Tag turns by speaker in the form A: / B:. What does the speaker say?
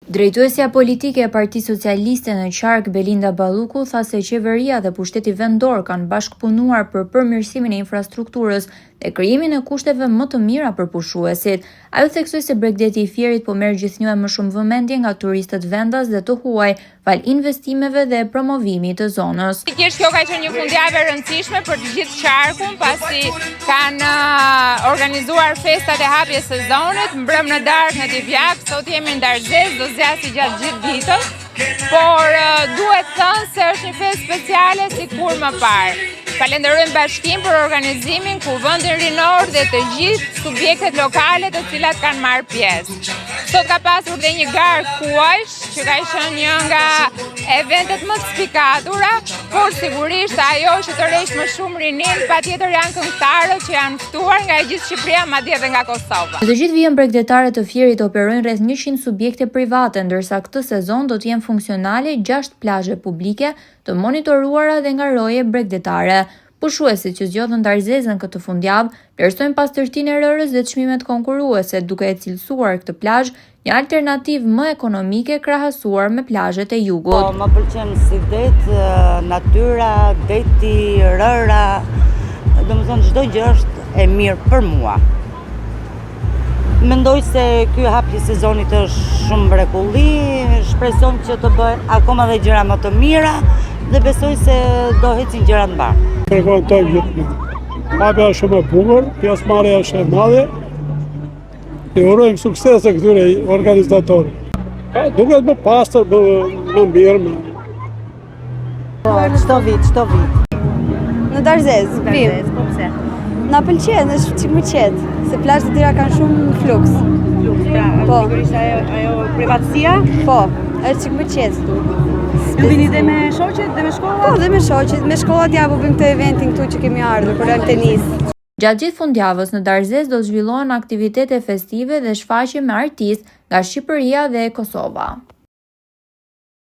A: Drejtuesja politike e Partisë Socialiste në qark, Belinda Balluku, tha se qeveria dhe pushteti vendor kanë bashkëpunuar për përmirësimin e infrastrukturës dhe krijimin e kushteve më të mira për pushuesit. Ajo theksoi se bregdeti i Fierit po merr gjithnjë e më shumë vëmendje nga turistët vendas dhe të huaj, falë investimeve dhe promovimit të
B: zonës. Pikërisht kjo ka qenë një fundjavë e rëndësishme për të gjithë qarkun, pasi kanë uh, organizuar festat e hapjes së sezonit, mbrëm në darkë në Divjakë, sot jemi në Darzezë, do zgjasi gjatë gjithë ditës, por uh, duhet thënë se është një festë speciale si kurrë më parë. Falenderojmë bashkinë për organizimin, kuvendin rinor dhe të gjithë subjektet lokale të cilat kanë marrë pjesë. Sot ka pasur dhe një garë kuajsh, që ka qenë një nga eventet më të spikatura, por sigurisht ajo që tërheq më shumë rininë, patjetër janë këngëtarët që janë ftuar nga e gjithë Shqipëria, madje edhe nga Kosova.
A: Në të gjithë vijën bregdetare të Fierit operojnë rreth 100 subjekte private, ndërsa këtë sezon do të jenë funksionale 6 plazhe publike të monitoruara dhe nga roje bregdetare. Pushuesit që zgjodhën Darzezën këtë fundjavë, vlerësojnë pastërtinë e rërës dhe çmimet konkurruese, duke e cilësuar këtë plazh një alternativë më ekonomike krahasuar me plazhet e jugut.
C: Po, më pëlqen si det, natyra, deti, rëra, domethënë çdo gjë është e mirë për mua. Mendoj se ky hapje i sezonit është shumë mrekulli, shpresojmë që të bëhen akoma dhe gjëra më të mira dhe besoj se do ecin gjërat
D: mbarë. Frekuentojmë gjithmonë. Hapja është shumë e bukur, pjesëmarrja është e madhe. I urojmë suksese këtyre organizatorëve. Duket më pastër, më, më mirë, më
E: Po, çdo vit, çdo vit.
F: Në Darzezë, vim.
E: Po pse?
F: Na pëlqen, është çik më qetë, se plazhet e tjera kanë shumë
E: fluks. Fluks, pra, është po. sigurisht ajo ajo privatësia?
F: Po, është çik më qetë
E: këtu. Ju vini dhe me shoqet dhe me shkollat?
F: Po, dhe me shoqet, me shkollat ja po bëjmë këtë eventin këtu që kemi ardhur, po luajmë tenis.
A: Gjatë gjithë fundjavës në Darzezë do të zhvillohen aktivitete festive dhe shfaqje me artistë nga Shqipëria dhe Kosova.